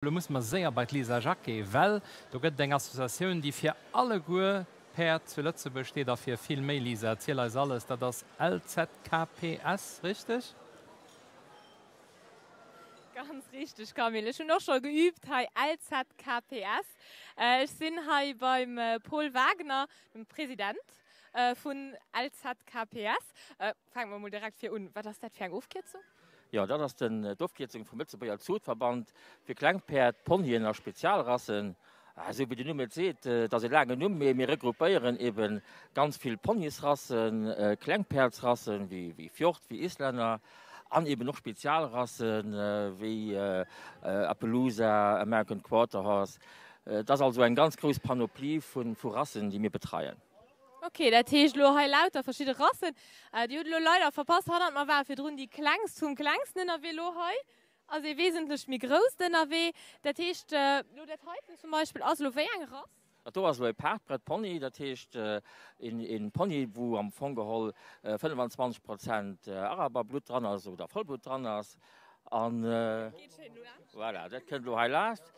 Lo musse mer séier bei d'Lisa Jacqué, well do gëtt et eng Associatioun, déi fir alleguer d'Päerd zu Lëtzebuerg steet a fir vill méi. Lisa, erziel eis alles. Dat ass LZKPS, richteg? Ganz richteg, Camille. Ech hunn och scho geüübt hei, LZKPS. Ech sinn hei beim Paul Wagner, dem President vun LZKPS. Fänke mer mol direkt vir un. Wat ass dat fir eng Ofkierzung? Jo, dat ass den d'Ofkierzung vum Lëtzebuerger Zuchtverband fir Klengpäerd, Ponyen a Spezialrassen. Esou wéi den Numm et seet, et ass e laangen Numm, mee mir regroupéieren eben ganz vill Ponysrassen, Klengpäerdsrassen wéi Fjord, wéi Islänner an eben och Spezialrassen wéi Appaloosa, American Quarter Horse. Et ass also eng ganz grouss Panoplie vu Rassen, déi mir betreien. Ok, dat heescht elo hei lauter verschidde Rassen. Dir hutt elo leider verpasst, hannert mer war virdrun déi klengst vum klengsten ënnerwee, elo hei ass ee wesentlech méi grousst ënnerwee. Dat heescht elo dat heiten zum Beispill ass elo wéi eng Rass? Dat do ass elo e Partbred Pony, dat heescht een Pony wou am Fong geholl 25 Prozent Araberblutt dran ass oder Vollblutt dran ass. An voilà, dat kënnt elo hei laascht.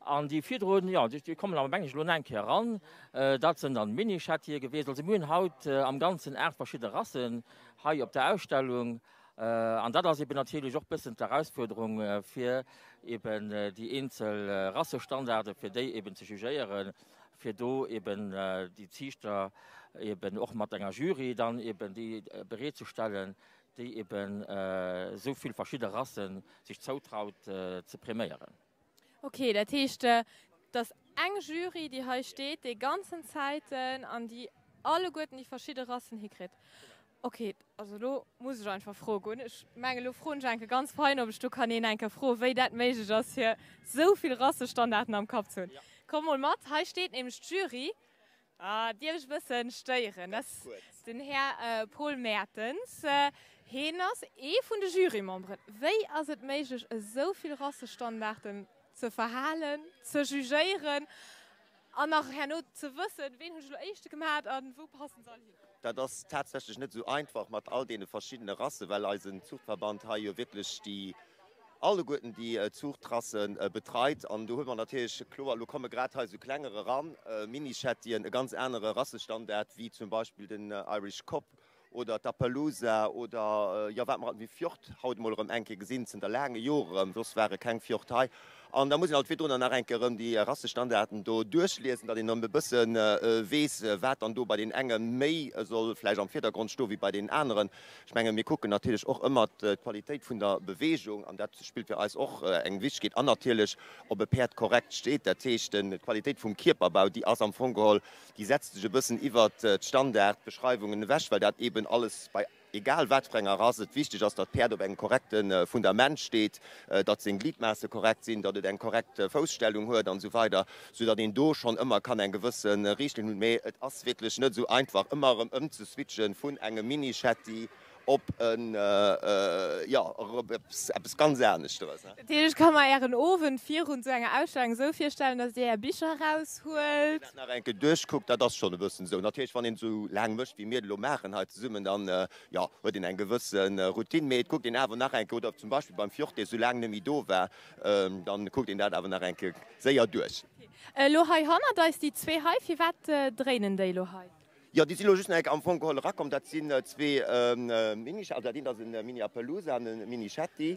An déi virdrun, jo, déi kommen awer meng ech elo nach eng Kéier eran. Dat sinn dann Mini-Shettie gewiescht. Also mir hunn haut am Ganzen 8 verschidde Rassen hei op der Ausstellung. An dat ass eben natierlech och bëssen d'Erausfuerderung, fir eben déi eenzel Rassestandarde fir déi eben ze jugéieren, fir do eben déi Ziichter eben och mat enger Jury dann eben déi bereetzestellen, déi eben esou vill verschidde Rassen sech zoutraut ze präméieren. Ok, dat heescht et ass eng Jury déi hei steet déi ganzen Zäiten an déi alleguerten déi verschidde Rassen hikritt. Ok, also elo muss ech einfach froe goen. Ech mengen elo froen ech enke ganz fein ob ech do kann een enke froe wéi dat méiglech ass fir esou vill Rassestandarden am Kapp ze hunn. Komm mol mat, hei steet nämlech d'Jury. Ah, dierf ech e bëssen stéieren? Dat ass den Här Paul Mertens. Heen ass ee vun de Jurymemberen. Wéi ass et méiglech, esou vill Rassestandarden ze verhalen, ze jugéieren an nach herno ze wëssen, ween hunn ech elo éischte gemat a wou passen se all hin? Dat ass tatsächlech net esou einfach mat all deene verschiddene Rassen, well eisen Zuchtverband hei jo wierklech déi alleguerten déi Zuchtrasse betreit. An do hu mer natierlech, kloer, elo komme grad hei esou klenger eran, Mini-Shettien, e ganz anere Rassestandard wéi zum Beispill den Irish Cob oder d'Appaloosa oder, jo, wat mer wéi Fjord haut emol erëm eng Kéier gesinn, zënter laange Jore erëm, soss ware keng Fjord hei. An da muss een alt virdrunner nach eng Kéier erëm déi Rassestandarden do duerchliesen, datt een erëm e bësse weess, wat dann do bei deenen enge méi soll vläicht am Virdergrond stoe wéi bei deenen aneren. Ech menge mir kucken natierlech och ëmmer d'Qualitéit vun der Beweegung an dat spillt fir eis och eng Wichtegkeet an natierlech ob e Päerd korrekt steet. Dat heescht d'Qualitéit vum Kierperbau, déi ass am Fong geholl, déi setzt sech e bëssen iwwert d'Standardbeschreiwungen ewech, well dat eeben alles bei egal wat fir enger Rass et wichteg ass, datt d'Päerd op engem korrekte Fundament steet, datt seng Gliedmaasse korrekt sinn, datt et eng korrekt Fousstellung huet an esou weider, soudatt een do schonn ëmmer kann eng gewësse Richtlinn hunn. Mee et ass wierklech net esou einfach, ëmmer erëm ëmzeswitchen vun engem Mini-Shetty op en, jo, op eppes ganz aneschteres. Dat heescht, ech ka mer Ären Owend virun esou enger Ausstellung esou virstellen, datt Dir Är Bicher eraushuelt. Dat nach eng Kéier duerchkuckt, dat ass schonn e bëssen esou. Natierlech, wann een esou laang mécht, wéi mir et elo maachen hei zesummen, dann, jo, huet een eng gewësse Routine, mee et kuckt een awer nach eng Kéier, oder zum Beispill beim Fjord, dee esou laang net méi do war, dann kuckt een dat awer nach eng Kéier séier duerch. Elo hei hannert eis déi zwee hei, firwat dréinen déi elo hei? Jo, déi sinn elo just nach eng Kéier am Fong geholl erakomm. Dat sinn zwee Mini, also dat eent ass e Mini Appaloosa an e Mini Shetty.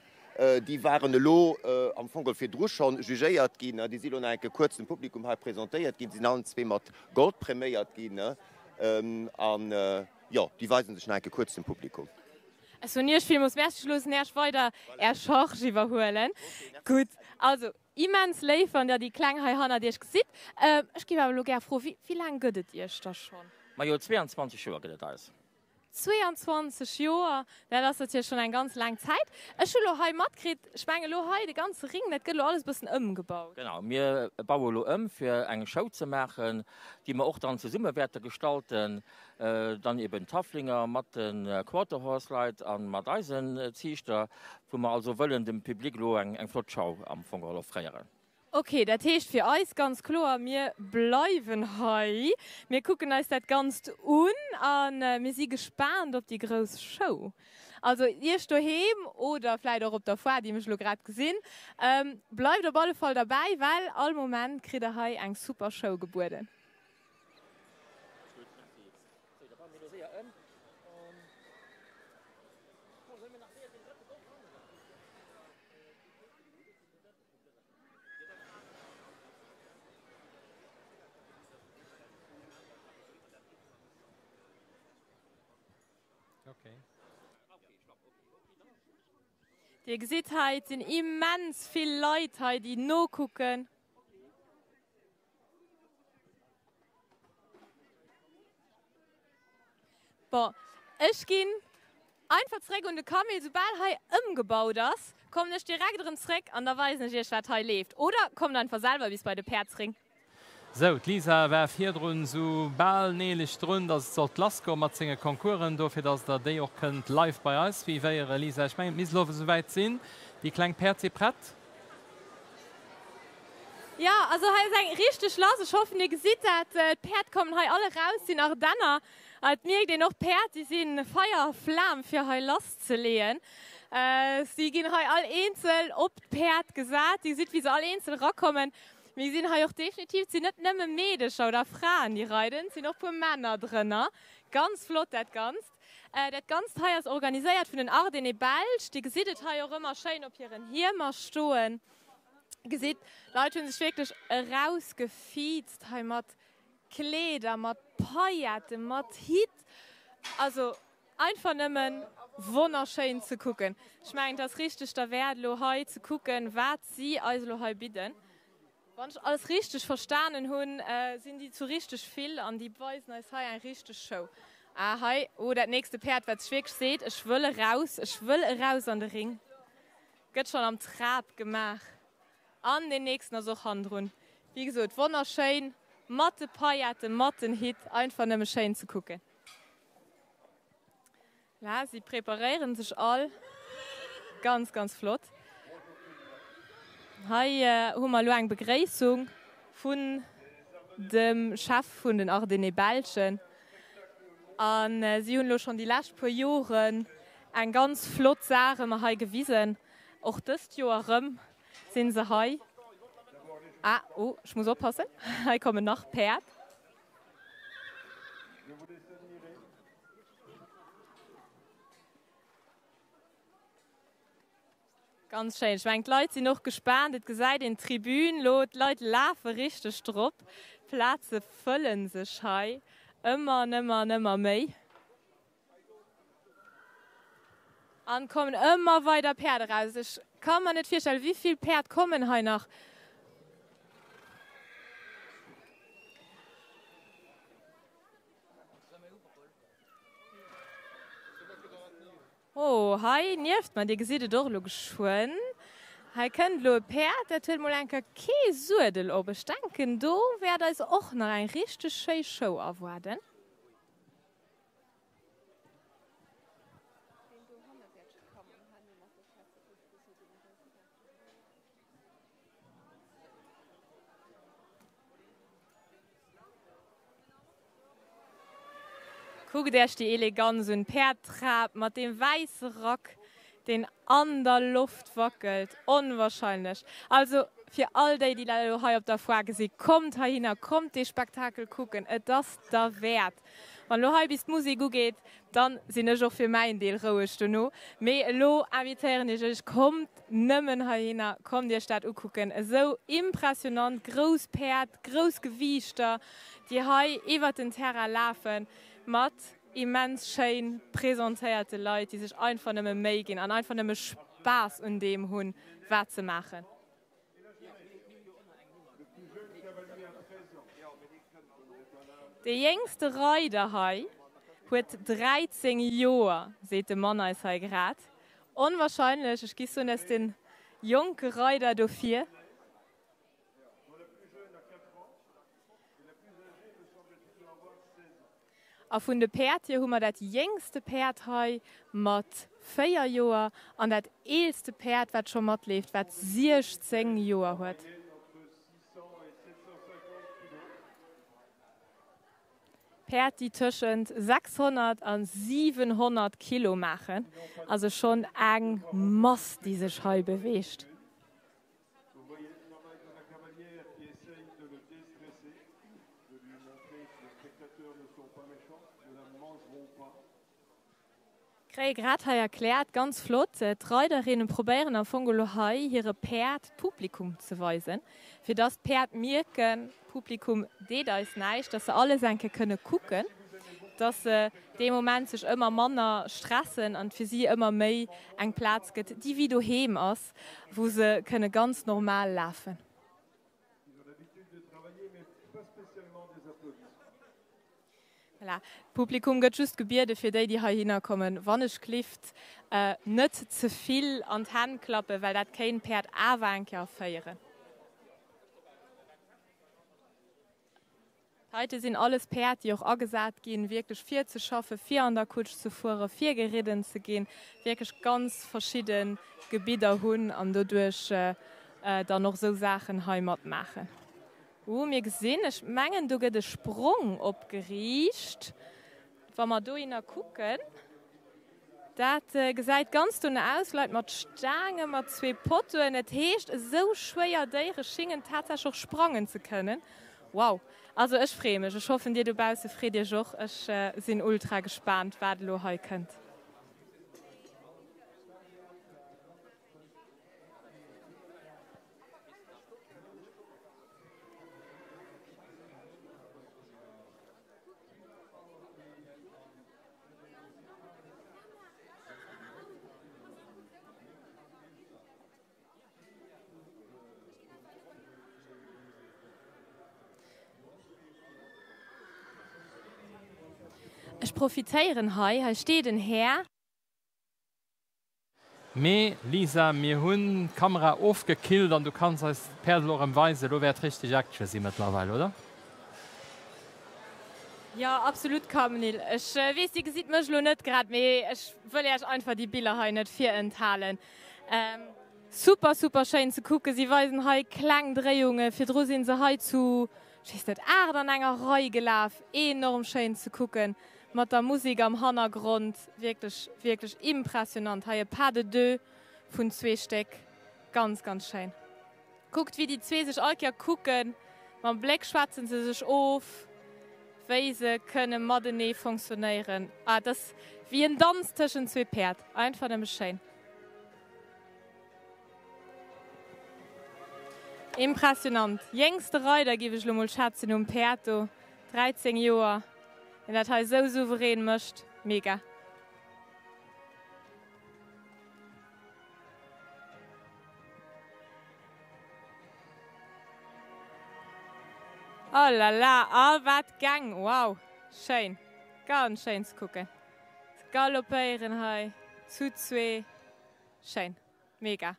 Déi waren elo am Fong geholl virdru schonn jugéiert ginn. Déi si elo nach eng Kéier kuerz dem Publikum hei presentéiert ginn. Si sinn allen zwee mat Gold präméiert ginn. An jo, déi weise sech nach eng Kéier kuerz dem Publikum. Ech soen Iech villmools Merci. Ech loossen Iech weider Är Charge iwwerhuelen. Gutt, also Immens léif wann der déi kleng hei hannert iech gesitt. Ech géif awer elo gär froen, wéi wéi laang gëtt et iech da schonn? Majo 22 Joer gëtt et eis. 22 Joer, dat ass natierlech schonn eng ganz laang Zäit. Ech hu lo hei matkritt, ech mengen elo hei de ganze Ring, dat gëtt elo alles e bëssen ëmgebaut. Genau, mir baue elo ëm fir eng Show ze maachen, déi mer och dann zesumme wäerte gestalten. Dann eben d'Haflinger mat de Quarter Horse Leit a mat eisen Ziichter, wou mer also wëllen dem Public elo eng flott Show am Fong geholl offréieren. Ok, dat heescht fir eis ganz kloer, mir bleiwen hei, mir kucken eis dat Ganzt un a mir si gespaant op déi grouss Show. Also iech doheem oder vläit och op der Foire, déi mech elo grad gesinn, bleift op alle Fall derbäi, well all Moment kritt der hei eng super Show gebueden. Dir gesitt hei, et sinn immens vill Leit hei, déi nokucken. Bon, ech ginn einfach zréck un de Camille. Soubal hei ëmgebaut ass, kommen ech direkt erëm zréck an da weisen ech iech, wat hei leeft. Oder kommt einfach selwer bis bei de Päerdsring. Sou, d'Lisa war virdrun sou bal neelech drun, dass et sollt lassgoen mat senge Concoursen, dofir dass der déi och kënnt live bei eis suivéieren. Lisa, ech mengen et misst elo esouwäit sinn, déi kleng Päerd si prett. Jo, also hei ass eng richteg lass. Ech hoffen dir gesitt dat. D'Päerd kommen hei all eraus, sinn Ardenner. Et mierkt een och, d'Päerd déi si Feier a Flam fir hei lass ze leeën. Si ginn hei all eenzel op d'Päerd gesat. Dir gesitt wéi se all eenzel erakommen. Mir gesinn hei och definitiv, et sinn net nëmme Meedecher oder Fraen déi reiden, et sinn och puer Männer drënner. Ganz flott dat Ganzt. Dat Ganzt hei ass organiséiert vun den Ardennais Belges. Dir gesitt et hei och ëmmer schéin op hiren Hiemer stoen. Gesitt, d'Leit hu sech wierklech erausgefiizt hei mat Kleeder, mat Pailletten, mat Hitt. Also einfach nëmmen wonnerschéin ze kucken. Ech mengen, et ass richteg derwäert elo hei ze kucken, wat si eis elo hei bidden. Wann ech alles richteg verstanen hunn, sinn déi zu richteg vill an déi weisen eis hei eng richteg Show. Ah hei, oh dat nächste Päerd wat sech wierklech seet, ech wëll eraus, ech wëll eraus an de Ring, gëtt schonn am Trab gemaach. An deen nächsten ass och hannendrun. Wéi gesot, wonnerschéin mat de Pailletten, mat den Hitt, einfach nëmme schéin ze kucken. Voilà, si preparéieren sech all ganz, ganz flott. Hei hu mer elo eng Begréissung vun dem Chef vun den Ardennais Belschen. A si hunn elo schonn déi lescht puer Joren eng ganz flott Saach ëmmer hei gewisen. Och dëst Joer erëm si se hei. Ah, oh, ech muss oppassen, hei kommen nach Päerd. Ganz schéin. Ech mengen d'Leit sinn och gespaant. Et gesäit een d'Tribün lo, d'Leit lafe richteg drop. D'Plaze fëlle sech hei ëmmer an ëmmer an ëmmer méi. An kommen ëmmer weider Päerd eraus. Ech ka mer net virstellen, wéi vill Päerd kommen hei nach. Oh, hei nieft mer, dir gesitt et och elo geschwënn, hei kënnt elo e Päerd, dat huet mol eng Kéier kee Suedel op. Ech denken, do wäert eis och nach eng richteg schéi Show erwaarden. Kuckt Iech déi Eleganz un, d'Päerdtrap mat deem wäisse Rack, deen an der Loft wackelt, onwahrscheinlech! Also fir all déi, déi dat elo hei op der Foire gesi, kommt heihinner, kommt dee Spektakel kucken, et ass derwäert! Wann elo hei bis d'Musek ugeet, dann sinn ech och fir mäin Deel roueg dono. Mee elo invitéieren ech iech, kommt nëmmen heihinner, kommt iech dat ukucken. Esou impressionant grouss Päerd, grouss Gewiichter, déi hei iwwert den Terrain lafen, mat immens schéin presentéierte Leit, déi sech einfach nëmme Méi ginn an einfach nëmme Spaass un deem hunn, wat se maachen. Dee jéngste Reider hei huet 13 Joer, seet de Mann eis hei grad. Onwahrscheinlech, ech gi soen, dat ass de jonke Reider dofir. A vun de Päerd hier hu mer dat jéngste Päerd hei mat 4 Joer an dat eelste Päerd, wat scho matleeft, wat 16 Joer huet. Päerd déi tëschent 600 a 700 Kilo maachen, also schonn eng Mass déi sech hei beweegt. Kréie grad hei erkläert, ganz flott, d'Reiderinnen probéieren am Fong elo hei hire Päerd d'Publikum ze weisen, fir dass d'Päerd mierken, d'Publikum deet eis näischt, dass se alles eng Kéier kënne kucken, dass se dee Moment sech ëmmer manner stressen an et fir si ëmmer méi eng Plaz gëtt, déi wéi doheem ass, wou se kënne ganz normal lafen. Voilà, d'Publikum gëtt just gebiede fir déi, déi heihinner kommen, wann ech glift, net ze vill an d'Hänn klappen, well dat kéint d'Päerd awer eng Kéier erféieren. Heite sinn alles Päerd, déi och agesat ginn, wierklech fir ze schaffen, fir an der Kutsch ze fueren, fir geridden ze ginn, wierklech ganz verschidde Gebidder hunn an doduerch dann och esou Saachen hei matmaachen. Ooh, mir gesinn, ech mengen do gëtt e Sprong opgeriicht, wa mer dohinner kucken. Dat gesäit ganz dono aus, Leit mat Staange mat zwee Pottoen. Et heescht, esou schwéier Déiere schingen tatsächlech och sprangen ze kënnen. Wow! Also ech freeë mech, ech hoffen dir dobausse freet iech och. Ech sinn ultra gespaant wat elo hei kënnt. Ech profitéieren hei, hei steet en Här. Mee Lisa, mir hunn d'Kamera ofgekillt an du kanns eis d'Päerd elo erëm weisen. Elo wäert richteg Action si mëttlerweil, oder? Jo, absolut Camille. Ech weess, dir gesitt mech elo net grad, mee ech wëll iech einfach déi Biller hei net virenthalen. Super, super schéin ze kucken. Si weisen hei kleng Dréiungen. Virdru sinn se hei zu, ech weess net, 8 an enger Rei gelaf. Enorm schéin ze kucken. Mat der Musik am Hannergrond, wierklech wierklech impressionant. Hei e Pas de deux vun zwee Stéck, ganz ganz schéin. Kuckt wéi déi zwee sech all Kéier kucken, mam Bléck schwätzen se sech of, wéi se kënne matenee fonctionnéieren. Ah et ass wéi en Danz tëschent zwee Päerd, einfach nëmme schéin. Impressionant. Jéngste Reider giff ech lo mol schätzen um Päerd do, 13 Joer, deen dat hei sou souverän mécht. Mega. Oh la la, a wat Gäng, wow, schéin, ganz schéin ze kucken. Se galoppéieren hei zu zwee. Schéin. Mega.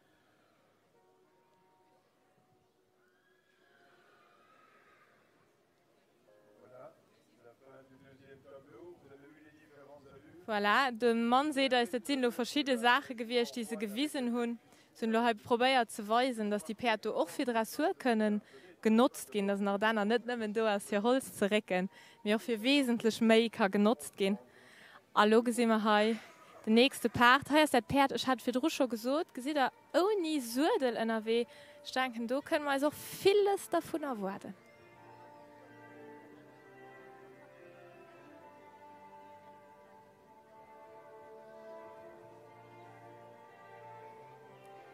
Voilà, de Mann seet eis, dat sinn elo verschidde Saache gewiescht, déi se gewisen hunn. Se hunn elo hei probéiert ze weisen, datt déi Päerd do och fir Dressur kënnen genotzt ginn, datt en Ardenner net nëmmen do ass fir Holz ze récken, mee och fir wesentlech méi ka genotzt ginn. A lo gesi mer hei den nächste Part. Hei ass dat Päerd, ech hat et virdru scho gesot, gesitt Der, ouni Suedel ënnerwee. Ech denken, do kënne mer eis och villes dervun erwaarden.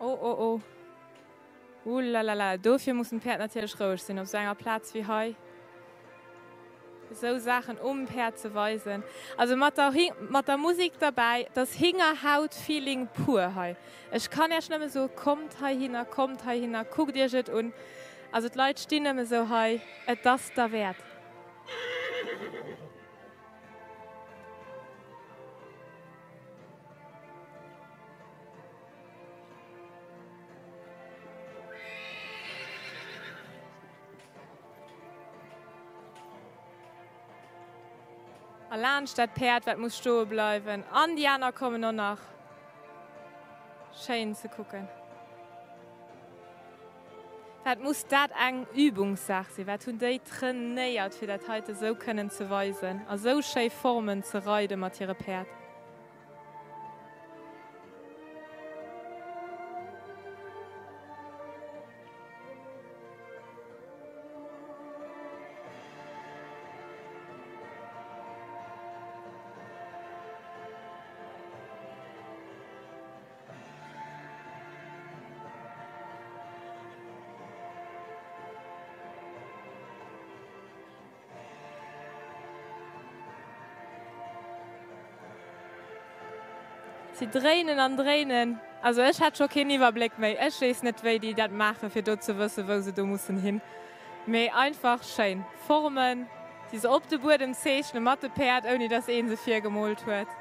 Oh, oh, oh. Ulalala, dofir mussen d'Päerd natierlech roueg sinn op esou enger Plaz wéi hei. Esou Saachen um Päerd ze weisen, also mat der mat der Musik derbäi, et ass Hingerhaut-Feeling pur hei. Ech kann Iech nëmme soe, kommt heihinner, kommt heihinner, kuckt Iech et un. Also d'Leit stinn nëmme sou hei, et ass derwäert. A laanscht dat Päerd, wat muss stoe bleiwen. An déi aner kommen och nach. Schéin ze kucken. Wat muss dat eng Übungssaach sinn? Wat hunn déi trainéiert, fir dat heite sou kënnen ze weisen a sou schéi Formen ze reide mat hire Päerd? Si dréinen an dréinen. Also ech hätt scho keen Iwwerbléck méi. Ech weess net wéi déi dat maachen, fir do ze wëssen, wou se do mussen hin. Mee einfach schéin Formen, déi se op de Buedem zeechnen mat de Päerd, ouni dass een se virgemoolt huet.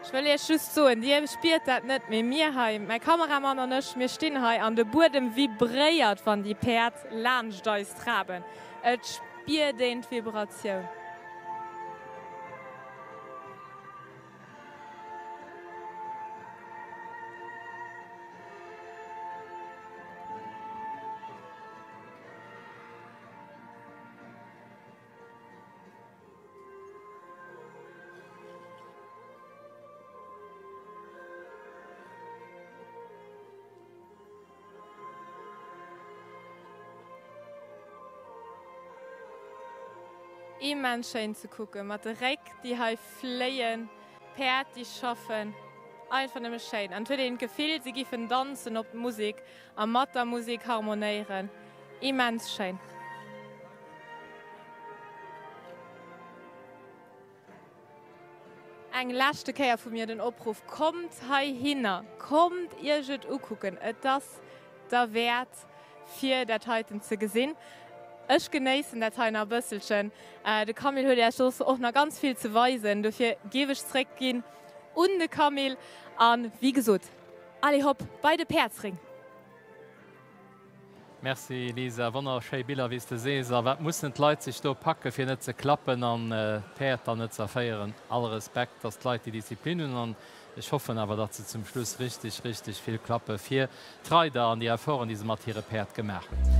Ech wëll Iech just soen, Dir spiert dat net, mee mir hei, mäi Kameramann an ech, mir stinn hei an de Buedem vibréiert, wann déi Päerd laanscht eis traben. Et spiert een d'Vibratioun. Immens schéin ze kucken, mat de Réck déi hei fléien, Päerd déi schaffen, einfach nëmme schéin. An et huet een d'Gefill se giffen danzen op d'Musek a mat der Musek harmonéieren. Immens schéin. Eng leschte Kéier vu mir den Opruff, Kommt heihinner, kommt Iech et ukucken, et ass derwäert fir dat heiten ze gesinn. Ech genéissen dat hei nach e bësselchen. De Camille huet Iech soss och nach ganz vill ze weisen, dofir géif ech zréckginn un de Camille an, wéi gesot, allez hop bei de Päerdsring! Merci Lisa, wonnerschéi Biller wéi s de sees. A wat mussen d'Leit sech do packen fir net ze klappen an d'Päerd dann net z'erféieren. All Respekt dass d'Leit déi Disziplin hunn an ech hoffen awer datt se zum Schluss richteg richteg vill klappe fir d'Reider an déi Efforten déi se mat hire Päerd gemaach hunn.